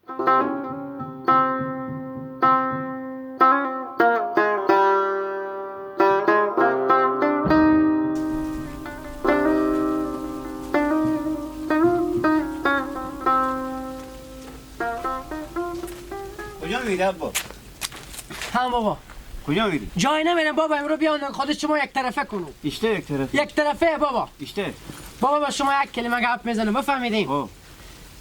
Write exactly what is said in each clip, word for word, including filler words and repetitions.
کجا میری ابا؟ ها بابا. کجا میری؟ جایی نمیرم بابا، امرو بیام خود شما یک طرفه کنم. ایشته یک طرفه. یک طرفه بابا. ایشته. بابا، با شما یک کلمه گپ می‌زنم، بفهمیدیم؟ خب.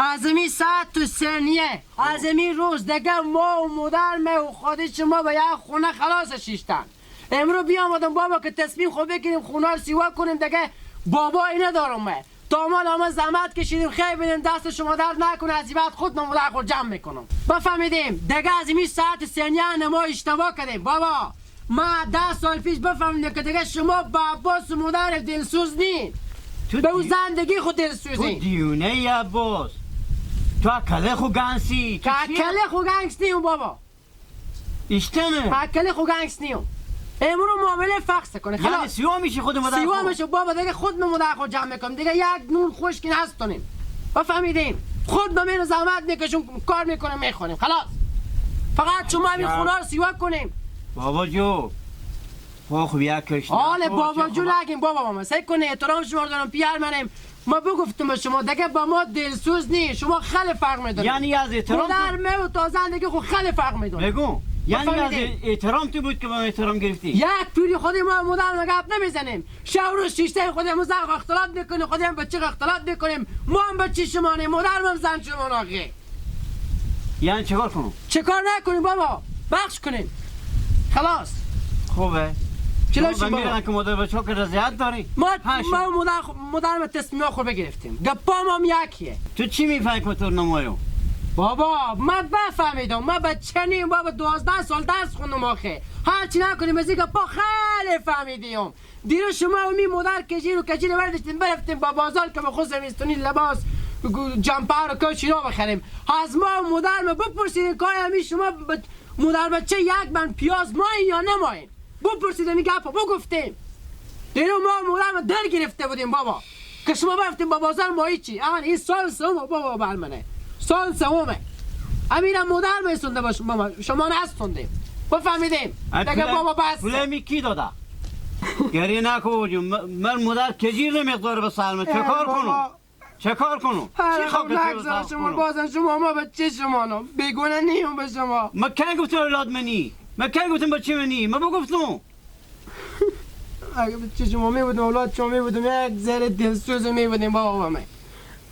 از امی ساعت و ثانیه، از امی روز دگه ما و مادر مه و خود شما به یک خونه خلاص شیشتن. امرو بیامدم بابا که تصمیم خو بگیریم، خونه رو سیوا کنیم، دگه بابایی ندارم مه. تا ما نامه زحمت کشیدیم، خیلی بینیم، دست شما درد نکنه، از این بعد خود مادر خود جمع می‌کنم. بفهمیدیم، دگه از این ساعت ثانیه ما اشتباه کردیم بابا. ما ده سال پیش بفهمیدیم که دگه شما با عباس مادر دلسوز نین. تو به اون دی-، زندگی خود تو دلسوزین. دیونه ای عباس. تو اکله خو گنگسی. تو که چی؟ اکله خو گنگس نیم بابا. ایشتمه. اکل خو گنگس نیو. امرو معامله فقص کنه. یعنی خلاص. سیوا می‌شی خود مادر سیوا خو؟ می‌شه بابا، دیگه خود من مادر خو جمع می‌کنم. دیگه یک نون خشکی نستونیم. بفهمیدیم. خود ما می‌ریم زحمت می‌کشیم، کار می‌کنیم، می‌خوریم. خلاص. فقط شما همین خونه رو سیوا کنیم. بابا جو. خب، خب، یک کشتی. حال بابا جو نگیم بابا، ما سعی کنه احترام شما رو دارم، پیار منم. ما بگفتم به شما، دگه با ما دلسوز نی، شما خیلی فرق می‌دونید. یعنی از احترام مادر تو مه و تازه زندگی خو خیلی فرق می‌دونه. بگو، یعنی از بفهمیدین؟ احترام تو بود که با ما احترام گرفتی؟ یک پوری خودی ما مادر ما گپ نمی‌زنیم. شب روز شیشته خودی ما زن اختلاط می‌کنیم، خودی هم بچه اختلاط می‌کنیم. ما هم بچه شما نیم، مادر ما هم زن شما ناخه. یعنی چیکار کنم؟ چیکار نکنیم بابا؟ بخش کنیم. خلاص. خوبه. چلا شما شما بابا؟ می‌رن که مادر بچه‌ها که رضایت داری. ما، هشت. ما مادر خ-، مادر ما تصمیم خود بگرفتیم. گپا ما هم یکیه. تو چی می‌فهمی که تو نمایو؟ بابا، ما بفهمیدم. ما بچه نیم بابا، دوازده سال درس خوندم آخه. هر چی نکنیم، از این گپا خیلی فهمیدیم. دیروز شما و می مادر کجیر و کجیر ورداشتیم، برفتیم با بازار که به خود زمستونی لباس، گو-، جمپر و کوچ اینا بخریم. از ما و مادر ما بپرسیدین که آیا می شما ب-، مادر بچه یک من پیاز ماین یا نماین؟ بپرسید، می گپ بگفتیم. دیروز ما و مادر ما در گرفته بودیم بابا. که شما برفتیم با بازار ماهی چی؟ آن این سال سوم بابا بر منه. سال سومه. امینم مادر می‌سونده با شما، شما نستونده. بفهمیدیم. ای دگه پول، بابا بس. پول می کی داده؟ گریه نکو جو. م-، من مادر کجیر نمی‌ذاره به سر من. چه ای کار بابا. کنم؟ چه کار کنم؟ هر چی خاک خب تو نگذاره سر شما، کنم؟ بازم شما ما بچه شما نو. بیگونه نیم به شما. ما کی گفتم اولاد منی؟ ما کی گفتم بچه منی؟ ما بگفتم. اگه بچه شما می‌بودم، اولاد شما می‌بودم، یک ذره دلسوز می‌بودیم بابا من.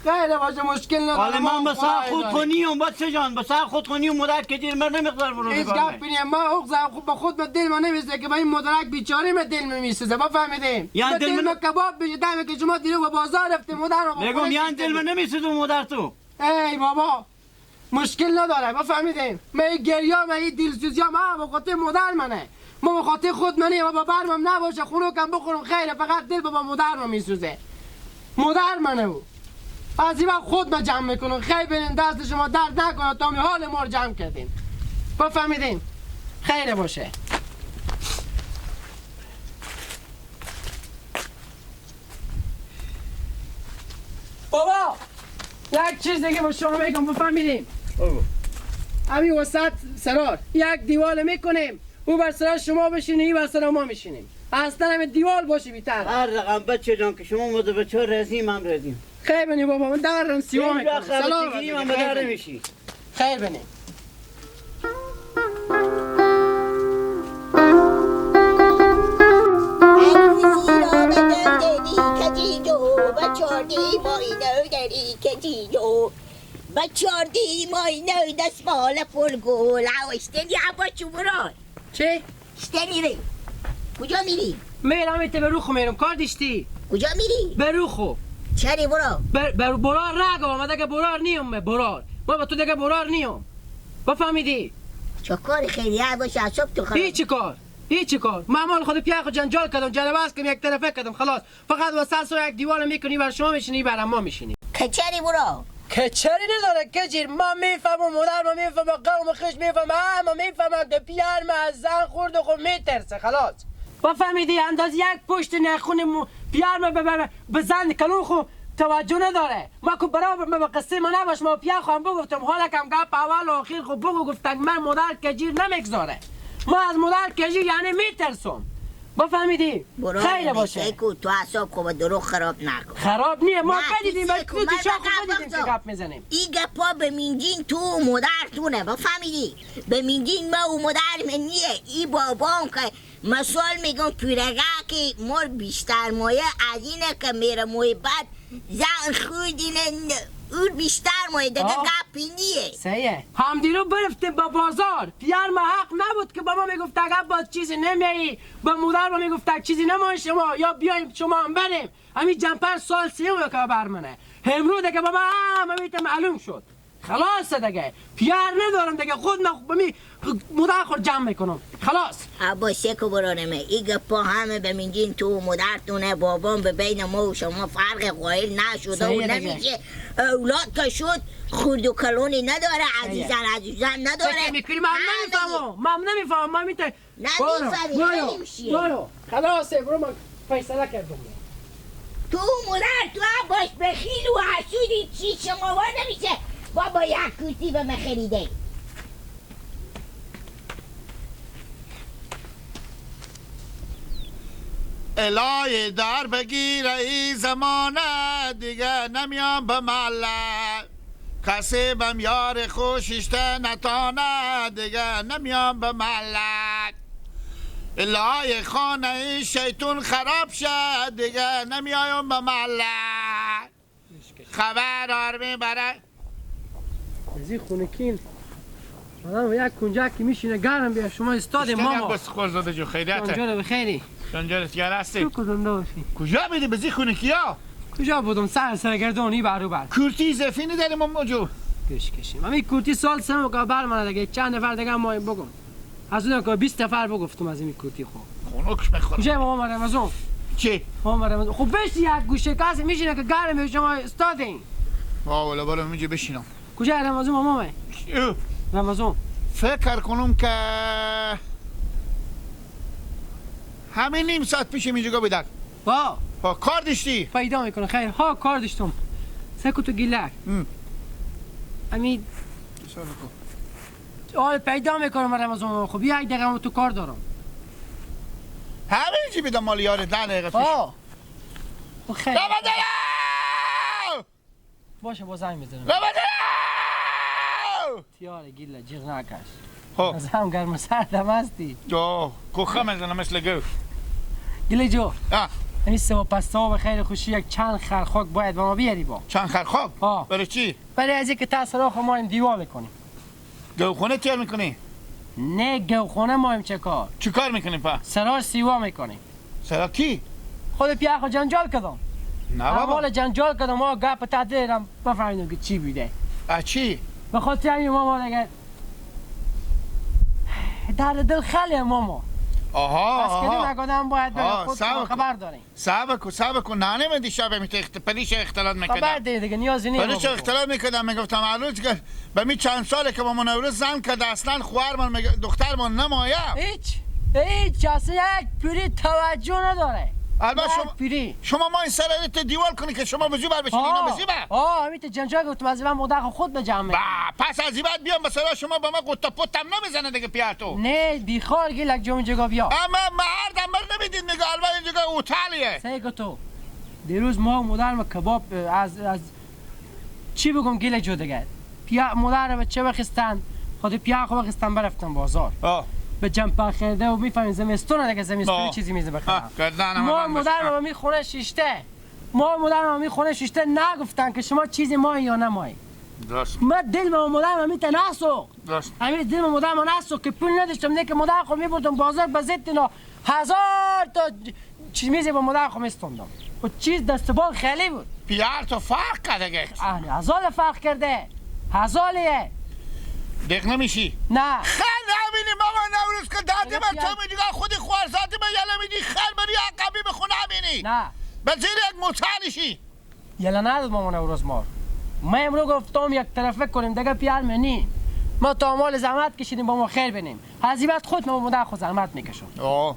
خیلی باشه، مشکل نداره. ولی من ما به سر خود خو نیوم، بچه جان، به سر خود خو نیوم، مادر کجیر من نمی‌خواد برو هیچ نگاه گپ نیم. ما او زن خود به خود به دل ما نمی‌سوزه که به این مادرک بیچاره ما دل ما می‌سوزه، بفهمیدیم؟ یعنی به دل دل ما ما کباب بشه، دمی که شما دیروز به بازار رفتیم، مادر رو بگم، خودش یعنی دل ما نمی‌سوزه مادر تو؟ ای بابا. مشکل نداره، بفهمیدیم. من این گریه، من این دلسوزی ها، من به خاطر مادر منه. ما به خاطر خود منه، ما با برمم نباشه، خونو کم بخورم، خیره، فقط دل بابا مادر رو می‌سوزه. مادر منه او. از این وقت خود ما جمع می‌کنم. خیلی بینیم، دست شما درد نکنه تا می حال ما رو جمع کردیم. بفهمیدیم. خیره باشه. بابا، یک چیز دیگه با شما می‌گم، بفهمیدیم. بگو. همین وسط سرار یک دیوال می‌کنیم، او بر سر شما بشینی، این بر سر ما می‌شینیم. اصلاً همین دیوال باشه بیتر. هر رقم بچه جان که شما مادر بچه ها راضی، من راضیم. خیلی بینی بابا، من درم سیوا این می‌کنم. آخر سلام بچگی من به علیکم. در می‌شی. خیر بنی. چی؟ اشتری ری. کجا میری؟ میرم ایت به روخو میرم. کار داشتی؟ کجا میری؟ به روخو. چری برو؟ بر، بر، برار نگو، من دگه برار نیم، من برار. من به تو دگه برار نیم. بفهمیدی؟ چه کار خیلی ها باشه، اعصاب تو خراب. هیچ کار. هیچ کار. من مال خود پیه خود جنجال کردم، جلوه است کردم، یک طرفه کردم، خلاص. فقط وسط سو یک دیوال می‌کنی، بر شما می‌شینی، بر ما می‌شینی. کچری برو. کچری نداره کجیر، ما می‌فهمم، مادر ما می‌فهمه، قوم خش می‌فهمه، همه می‌فهمه که پیار ما از زن خورد خود می‌ترسه، خلاص. بفهمیدی؟ انداز یک پشت نخون مو-، پیار ما به، به، به، به زن کلون خو توجه نداره. ما که برابر ما به قصه ما نباش، ما پیه خواهم بگفتم، حالا کم گپ اول و آخر خو بگو، گفتن من مادر کجیر نمیگذاره. ما از مادر کجیر یعنی می‌ترسم. بفهمیدی؟ برو خیلی آدم باشه. شیکو، تو اعصاب خو به دروغ خراب نکن. خراب نیه، ما نه، بدیدیم، کسی به کو، تو من شاخ به گپ بدیدیم که بگم. گپ می‌زنیم. ای گپا به مینجین تو و مادر تونه، بفهمیدی؟ به مینجین ما و مادر من نیه. ای بابام که مثال می‌گم، پیرگه که مر بیشتر مایه از اینه که میره محبت زن خود اینه، اور بیشتر مایه دیگه آه. گپی نیه. صحیحه. همدیرو برفتیم با بازار. پیار ما حق نبود که با ما می‌گفت اگر با چیزی نمیایی، با مادر ما می‌گفت اگر چیزی نمای شما، یا بیایم شما هم بریم. همی جمپر سال سیوم که بر منه. امرو دیگه با ما همه می‌ته معلوم شد. خلاص دیگه. پیار ندارم دیگه. خود من به می مادر خود جمع می‌کنم. خلاص. عباس، یک و برانمه. ای گپا همه به مینجین تو و مادر تونه، بابام به بین ما و شما فرق قائل نشده و صحیح دیگه. نمیشه. اولاد که شد، خورد و کلونی نداره، صحیح. عزیزن عزیزن نداره. فکر می‌کنی من هم نمی‌فهمم؟ من هم نمی‌فهمم. من می‌ته نه، برو، می‌فهمی، برو، خیلی می‌شه. برو. خلاصه، برو، من فیصله کردم. تو مادر تو هم باش بخیل و حسودی، چی شما وا نمیشه. بابا، یک کرسی به من خریده. الهی در بگیر ای زمانه، دیگه نمیام به محله. کسی بم یار خو شیشته نتانه، دیگه نمیام به محله. الهی خانه ای شیطون خراب شه، دیگه نمیایم به محله. خبر آرمی برای بزی خونکین. آدم یک کنجکی میشینه گرم بیا شما استاد اشتری هم ماما. بس خور زده جو خیریته. جانجا رو بخیری. جانجا رو تیار هستی. تو کدوم داشتی؟ کجا بیدی بزی خونکیا؟ کجا بودم؟ سر سرگردانی بر و بر. کورتی اضافی نداری ماما جو؟ پیش کشیم. همین کورتی سال سه ماه که بر منه دیگه. چند نفر دیگه هم ما بگم. از اون که بیست نفر بگفتم از این کورتی خو. خونکش می‌خورم. کجا ماما رمضان؟ چی؟ ماما رمضان. خب بشی یک گوشه کسی میشینه که گرم شما استادین. آه، والا برو اینجا بشینم. کجا رمضان ماما می؟ او. رمضان. فکر کنم که همین نیم ساعت پیش اینجا بیدار. ها. ها، کار داشتی؟ پیدا می‌کنه. خیر، ها، کار داشتم. سکوت و گیلک. هم. امی حساب کن. آه، پیدا می‌کنم رمضان ماما. خب، بیا، یک دقیقه تو کار دارم. همین چی بیدم مال یار ده دقیقه پیش. ها. خب، خیر. رمضان! باشه، با زنگ می‌زنم. رمضان! تیار گیله جیغ نکش. خب. از هم گرم سردم هستی. آه، کوخه می‌زنه مثل گو. گیله جو. آه. این سه و پستا به خیر خوشی یک چند خر خاک باید به ما بیاری با. چند خر خاک؟ آه. برای چی؟ برای از اینکه تا سراخ ما این دیوار می‌کنیم. گوخونه تیار می‌کنی؟ نه، گوخونه ما این چه کار؟ چی کار می‌کنی په؟ سرا سیوا می‌کنیم. سرا کی؟ خود پیاخو جنجال کدم. نه بابا. اول جنجال کدم، ما گپ تا دیرم بفهمیدم که چی بوده. اه، چی؟ به خاطر همین ما، ما دیگه درد دل خیلی ماما. آها، از کدوم آها. یک آدم باید به آه، خود صبر کن. خبر داریم. صبر کن، صبر کن. ننه من دیشب می‌ته اخت-، پلیش اختلاط می‌کردم. خبر ده دیگه، نیازی نیست پلیش بابا. اختلاط می‌کردم، می‌گفتم هر روز که به می چند ساله که با من نوروز زن کرده، اصلاً خواهر من میگه، دختر من نمایه. هیچ، هیچ، اصلاً یک پوری توجه نداره. البته یک شما، پوری. شما ما این سر ته دیوال کنی که شما بزو بر بشین، اینا آه، بزو بر. آه، همین ته جنجال گفتم، از من مداخ خود به جمع. با، پس از این بعد بیام به سرا شما با من قطه پتم نمیزنه دیگه پیار تو. نه، بیخار گیلک جمع جگا بیا. اما مرد امر نمیدین میگه، البته این جگه اوتالیه. سه گوتو. دیروز ما و مادرم کباب، اه، از، از چی بگم گیل جو دیگه. پیا، مادرم چه بخستن؟ خود پیا خو بخستن برفتن بازار. آه. به جمپر خریده و می‌فهمین زمستون دیگه، زمستون آه. چیزی میزه بخرم. آه، گردن ما مدام مادرم بشه. می خونه شیشته. ما مادرم می خونه شیشته نگفتن که شما چیزی ما یا نمایی. درست. ما دل ما مادرم می تناسو. درست. همین دل ما مادرم نسو که پول نداشتم، نه که مادر خو می‌بردم بازار به ضد اینا. هزار تا چیز میزی با مادر خو می‌ستوندم. و چیز دست و بال خیلی بود. پیار تو فرق کرده گه. اهل هزار فرق کرده. هزاریه. دق نمیشی؟ نه. خیلی همینی ماما نوروز که دادی من تو می‌دونی خودی خوارزادی من یلا می‌دی خیلی بری عقبی به خونه همینی. نه. به زیر یک متنشی. یلا نداد ماما نوروز مار. ما امرو گفتم یک طرفه کنیم، دیگه پیار منی. ما تا مال زحمت کشیدیم، با ما خیر بینیم. هزیمت خود ما مدام خود زحمت می‌کشم. آه.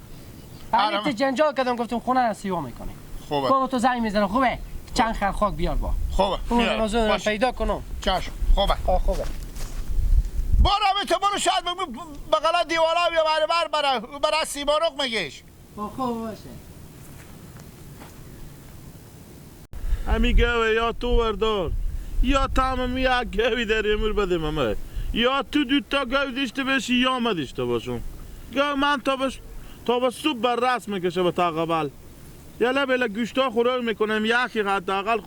همین آرام. ته جنجال کردم، گفتم خونه را سیوا می‌کنیم. خوبه. بابا تو زنگ می‌زنم، خوبه؟ چند خر خاک بیار با. خوبه، اون میارم. رمضان رو باش. پیدا کنم. چشم، خوبه. آه، خوبه. برو، همین تو برو، شاید بگو بغل دیوالا بیا، بره، بر، بره، بره، سیمرغ میگیش. آه، خوب باشه. همی گوه یا تو وردار، یا تا هم همی یک گوی در امور بده ممه. یا تو دو تا گو داشته باشی، یا من داشته باشم. گو من تا بش-، تا به صبح بر راست می‌کشه به تا قبل. یله بله گوشتا خورو می‌کنم، یکی حداقل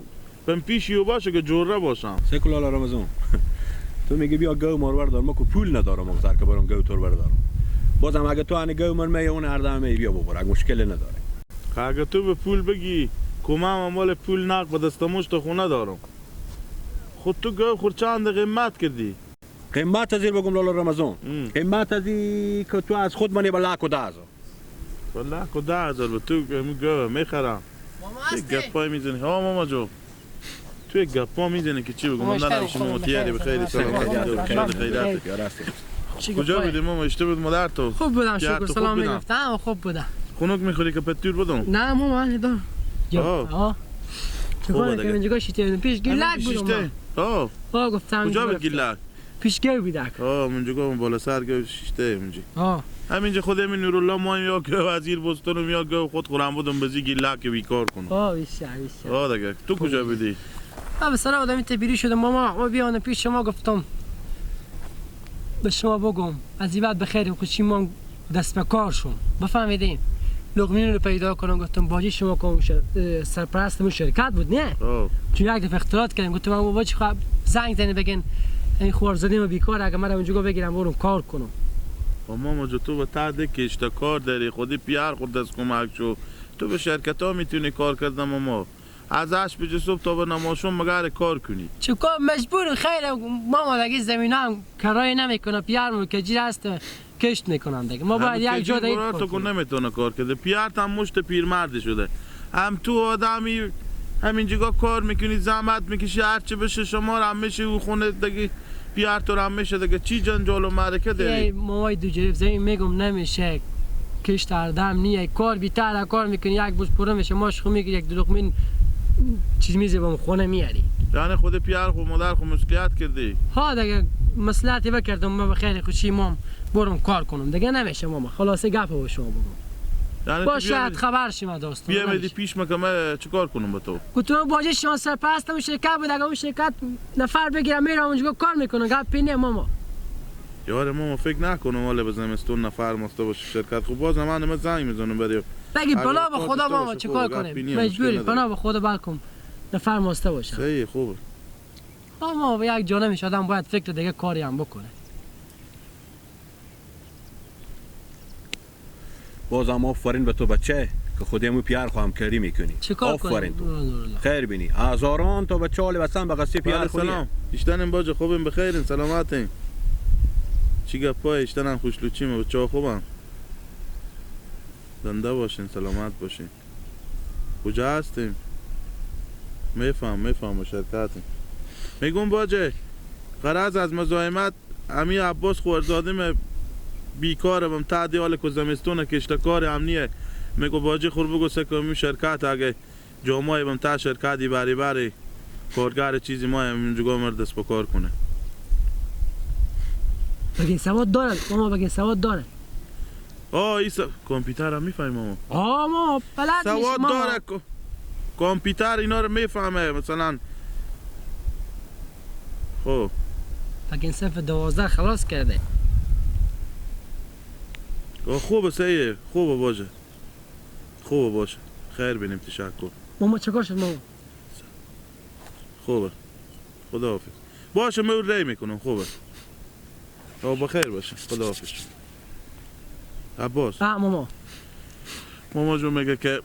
بم پیش یو باشه که جوره باشم. سیکو لالا رمضان. تو میگی بیا گو مار وردار، ما که پول ندارم، ما سر که برم گو تور وردارم. بازم اگه تو هنی گو مار می اون هر دم می بیا ببر، اگه مشکل نداره. اگه تو به پول بگی، کمم مال پول نقد به دست مشت خو ندارم. خود تو گو خور چند قیمت کردی؟ قیمت ازی بگم لالا رمضان. ام. قیمت ازی که تو از خود منی به لک و ده هزار. والله کو ده هزار به تو همون گوه می‌خرم. ماما چه هستی؟ گپای می‌زنی؟ ها ماما جو. تو یک گپا می‌زنی که چی بگم؟ ماما من اشتری شما خوبه، متیاری بخیر، بخیر، سلامت، بخیر، بخیر، بخیر، بخیر. بخیر. چی کجا گپای؟ بودی ماما؟ اشته بود مادر تو؟ خوب بودم، پیار شکر، تو خوب سلام بودم؟ می‌گفتم، خوب بودم. خنک می‌خوری که پتور بدم؟ نه ماما، نه دار. آه. آه. خوبه چه کاری دیگه. کنم؟ اینجا شیشته پیش گیلک همین بودم شیشته؟ من. آه. آه، گفتم کجا اینجا بود گیلک؟ پیشگه بیدک. آه، منجا گفتم بالا سر گفت شیشته منجی. آه. همینجا خود همین نورالله ما هم یا گفت وزیر بستانم یا گفت خود خورم بودم بزی گیلک بیکار کنم. آه، بیشتر، بیشتر. آه، دیگه. تو کجا بودی؟ آه، به سلام آدمی تبیری شدم. ماما، ما بیان پیش شما گفتم. به شما بگم. از این بعد بخیر، خوشی ما دست به کار شوم، بفهمیدین؟ لقمین رو پیدا کنم، گفتم باجی شما کام ش-، اه، سرپرست مو شرکت بود، نه؟ آه. چون یک دفعه اختلاط کردیم، گفتم اما باجی خب زنگ زنی بگین این خوار زدیم و بیکار، اگه مرا اونجا بگیرم برم کار کنم. و ماما جو تو به تحت کشت کار داری، خودی پیار خود دست کمک شو، تو به شرکت ها می‌تونی کار کردن ماما. از هشت بجه صبح تا به نماشون مگر کار کنی؟ چه کار مجبور خیر ماما، دیگه زمین هم کرایه نمی‌کنه، پیار مو کجیر هست. کشت می‌کنن دیگه. ما باید یک جا دیگه کار تو کنیم. نمی‌تونه کار کرده. پیارت هم مشت پیرمردی شده. هم تو آدمی همینجا کار می‌کنی، زحمت می‌کشی، هر چی بشه شما رو هم می‌شه او خونه دیگه. پیار تو رو هم می‌شه دیگه. چی جنجال و معرکه داری؟ ای مامای دو جریب زمین می‌گم نمیشه. کشت هر دم نیه. کار بیتر کار می‌کنی، یک بوز پره می‌شه، ماش خو می‌گیری، یک دو لقمین چیز میزه بم خونه میاری. یعنی خود پیار خو مادر خو مسکیت کردی؟ ها دیگه مصلحتی بکردم، من به خیر خوشی مام. برم کار کنم دیگه، نمیشه ماما. خلاصه گپ با شما بگم. یعنی تو باشه، بیامیدی، خبر شما دوستم، بیامیدی نمیشه. پیش مکمه چه کار کنم با تو؟ گفتم باجه شما سرپرست اون شرکت بود، اگه اون شرکت نفر بگیرم میرم اونجا کار می‌کنم، گپی نه ماما. یار ماما فکر نکنم ولی به زمستون نفر ماسته باشه شرکت. خب باز من، من زنگ می‌زنم برای بگی هر پناه به وقت خدا تو ماما، باشه. چه خب کار گپی کنیم؟ نیه، مشکل مجبوری نداره. پناه به خدا، بلکم نفر ماسته باشه. صحیح، خوبه. ماما به یک جا نمیشه، آدم باید فکر دیگه کاری هم بکنه. باز هم آفرین به تو بچه که خودی همو پیار خو همکاری می‌کنی. چه کار کنیم؟ آفرین تو. نورالله. خیر بینی. هزاران تا بچه حال وطن به قصه پیار بله، خودی. سلام. اشتنیم باجه، خوبیم، بخیرین، سلامتین. چی گپای اشتنم خوشلوچیم، بچه ها خوبم. زنده باشین، سلامت باشین. کجا هستیم؟ می‌فهم، می‌فهم، شرکتیم. می‌گم باجه، غرض از مزاحمت، امی عباس خوارزاده مه بیکاره بم، تا دی حال که زمستون کشتکار امنیه. می‌گو باجه خور بگو سکه امی شرکت اگه جامعه بم تا شرکتی بری بری کارگر چیزی ما هم اونجا مر دست به کار کنه. بگه سواد دارن، ماما، بگه سواد دارن. آه، این س-، کامپیوتر هم می‌فهمی ماما؟ آه، ما بلد نیست، سواد ماما. داره، ک-، کامپیوتر اینا رو می‌فهمه، مثلاً. خب. فکر صف دوازده خلاص کرده. آه، خوبه، صحیحه، خوبه باشه. خوبه باشه. خیر بینیم، تشکر. ماما، چه کار شد، ماما؟ خوبه. خداحافظ. باشه، من ری می‌کنم. خوبه. آه، بخیر باشه. خداحافظ. عباس. آه، ماما. ماما جون میگه که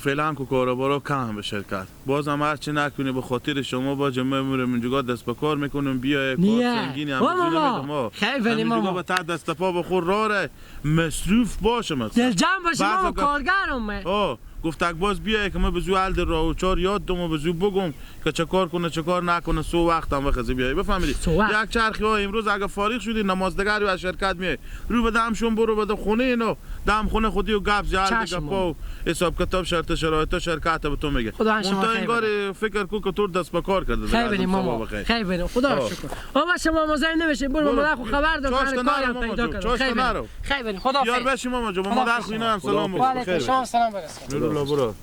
فعلاً که کاروبارا کم به شرکت. بازم هر چی نکنی به خاطر شما، با جمعه می‌رم اونجا دست به کار می‌کنم، بیا یک کار نیه. سنگینی هم وا بزنم ماما. می‌دم، ها. خیلی ولی همینجا ماما. به تا دست پا به خور راره. مصروف باشه مثلاً. دلجمع باشه بعضا ماما، که کارگرم من. آه. گفتگ باز بیای که من به زو حل در راه و چار یاد دوم و به زو بگم که چه کار کنه، چه کار نکنه، سو وقت هم وقت بیای. بفهمیدی؟ سو وقت. یک چرخی ها امروز اگه فارغ شدی، نماز دگری و از شرکت میای. رو به دم شون برو به خونه اینا. دم خونه خودی و گپ زی حل چشم. گپا و حساب کتاب شرط شرایط شرکت به تو میگه. خدا شما منتها خیر انگار بده. فکر کو که تو دست به کار کرده دیگه. خیر از بینیم اون سبا ماما. بخیر. خیر بینیم. خدا آه. شکر. آقا شما مزاحم نمیشین. برو به برو. مادر خود خبر داد. چاشت من کار نرو ماما پیدا جو. کنم. چاشت خیر بینیم. نرو. خیر بینیم. خدا یار حافظ. بشی ماما جو. به خدا مادر حافظ. خو اینا هم سلام بکن. و علیکم خیر السلام. بینیم. سلام برسون. نورالله برو.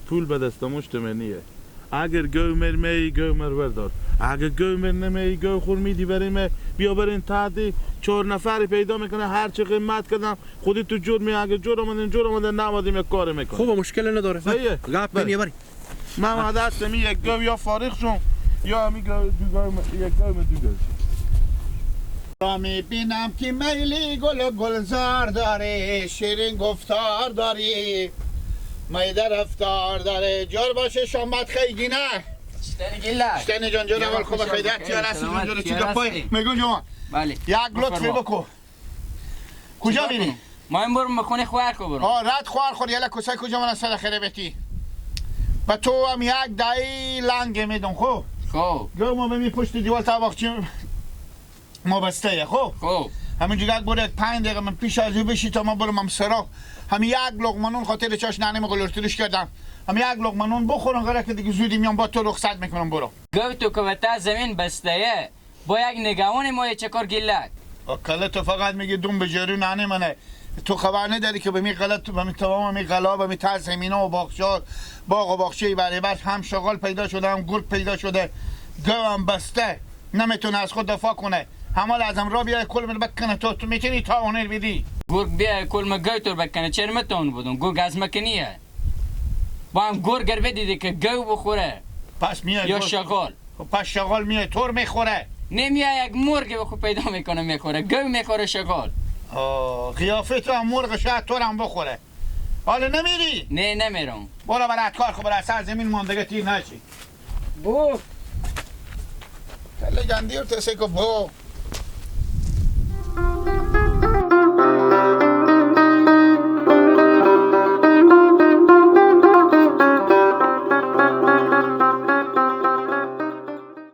پول به دست مشت من نیه. اگر گو مر می، گو مر وردار. اگر گو مر نمی، گو خور میدی بریم. بیا برین تحت چهار نفری پیدا می‌کنه، هر چه قیمت کردم. خودی تو جور می، اگه جور آمدین، جور آمدین، نامدیم، یک کاری می‌کنه. خوبه، مشکل نداره. صحیحه؟ گپ بله. نمیه، بریم. من آه. وعده هستم، این یک گو یا فارغ شم، یا همی گو، دو گو م-، یک گو من دو گو شم. را می‌بینم که میلی گل و گلزار داری، شیرین گفتار داری، میده رفتار داری. جور باشه شامت خیلی نه. شتنی گیلا. شتنی جان، جور اول خوبه، خیلی خیلی سلامت، جور چی خیلی گپای؟ هستی؟ میگو جوان. بله. یک لطفی بفرما. بکو. کجا چیکار می‌ری؟ کنم؟ ما این برم به خونه خوار کو برم. آه، رد خوار خور، یلا کسای کجا من سر خیره بیتی. به تو هم یک دایی لنگ میدم، خو. خو. گو ما به می پشت دیوال تا باغچه ما بسته یه، خو. خو. همین جگه برو یک پنج دقیقه من پیش از او بشی تا ما برم هم سرا. هم یک لقمه نون خاطر چاش ننه مغلورترش کردم. هم یک لقمه نون بخورم، غره که دیگه زودی میام با تو رخصت می‌کنم، برو. گو تو که به تا زمین بسته یه. با یک نگهبان ما چه کار گیلک؟ آ کله تو فقط میگی دوم به جرو ننه منه. تو خبر نداری که به می غلط، به می تمام می غلا، به می تر زمینه و باغچه، باغ و باغچه بره بر هم شغال پیدا شده، هم گرگ پیدا شده. گو هم بسته. نمی‌تونه از خود دفاع کنه. همه لازم را بیای کل من بکنه تو، تو می‌تونی تا اونر بدی. گرگ بیای کل من گو تور بکنه، چرا متون بدون؟ گرگ از مکنیه. با هم گرگ گر بدیدی که گو بخوره. پس میای یا گرگ. شغال. خب پس شغال میای تور می‌خوره. نمیای یک مرگ به خود پیدا می‌کنه می‌خوره. گو می‌خوره شغال. آه، قیافه تو هم مرغ شاید تور هم بخوره. حالا نمیری؟ نه، نمیرم. برو برات کار خب برای سر زمین ماندگه تیر نشی. بو. کله گندی ارتسه که بو.